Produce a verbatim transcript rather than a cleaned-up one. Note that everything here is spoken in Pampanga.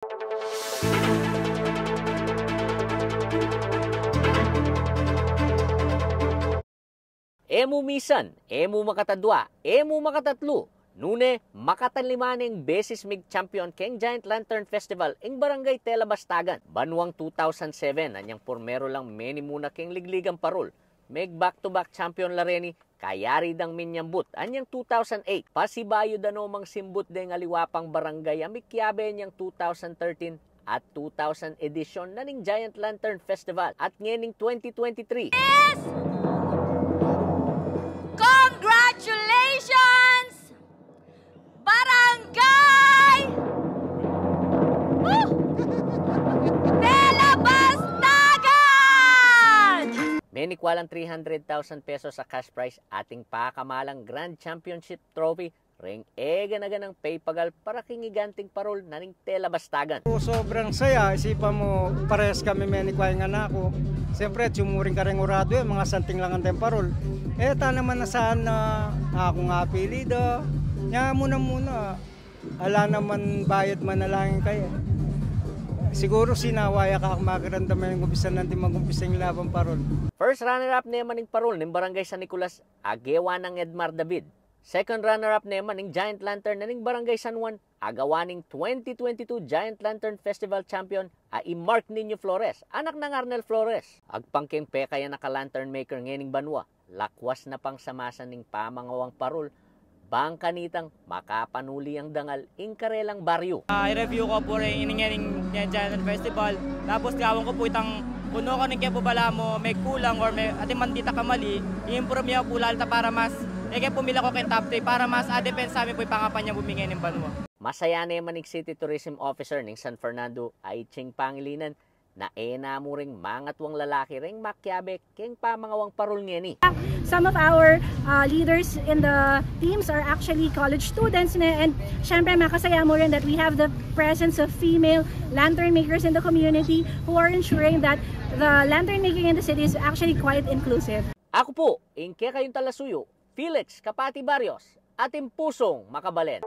E mu misan, e mu makatadua, e mu makatatlu, nune makatalima neng beses mig-champion keng Giant Lantern Festival ing Barangay Tela Bastagan. Banuang two thousand seven anyang purmeru lang meni mu na keng ligligang parul. Meg back-to-back champion la reni, kayari dang minyambut anyang two thousand eight. Pasibayu da no mang simbut deng aliwa pang barangay a mikiabe anyang two thousand thirteen at two thousand edition na ning Giant Lantern Festival at ngening twenty twenty-three. Yes! Congratulations! Barangay! Woo! Tela Bastagan! Menikwa lang three hundred thousand pesos a cash prize ating pakamalang Grand Championship Trophy reng e gana-ganang paypagal para king iganting parul na ning Tela Bastagan. O, sobrang saya. Isipan mu, parehas kami menikwa ing anak ku. Siyempre, atiu mu rin kareng uradu e, mga santing lang ing parul. E ta naman na saan na aku nga apilido. Nya muna-muna, ala naman bayad manalangin kaya. Siguru sinawa ya ka makiramdam ing umpisa na ning mag-umpisa ing laban parul. First runner-up naman ing parul ning Barangay San Nicolas, a gewa nang Edmar David. Second runner-up naman ing Giant Lantern na ning Barangay San Juan, a gawa ning twenty twenty-two Giant Lantern Festival champion a i Mark Nino Flores, anak nang Arnel Flores. Agpang keng pekayanak a lantern maker ngening banua, lakwas na pang samasan ning pamangawang parul, bang kanitang makapanuli yang dangal ing karelang baryu. Ah, i-review ku pu rin ining, ining Giant Lantern Festival. Tapos gawan ku pu itang kung nu ning kaya pu balamu, me kulang or me, atin man dita kamali, i-improve mi pu lalta para mas, e kaya pu milako keng top three para mas adepensa mi pu ing pangapan yang bumingay ning banua. Masaya naman ing City Tourism Officer ning San Fernando a i Ching Pangilinan na e na mu ring mangatuang lalaki reng makiabe keng pamangawang parul ngeni. Some of our, uh, leaders in the teams are actually college students na, and syempre makasaya mu rin that we have the presence of female lantern makers in the community who are ensuring that the lantern making in the city is actually quite inclusive. Aku pu ing kekayung talasuyu, Felix Kapati Barrios, atin pusung makabalen.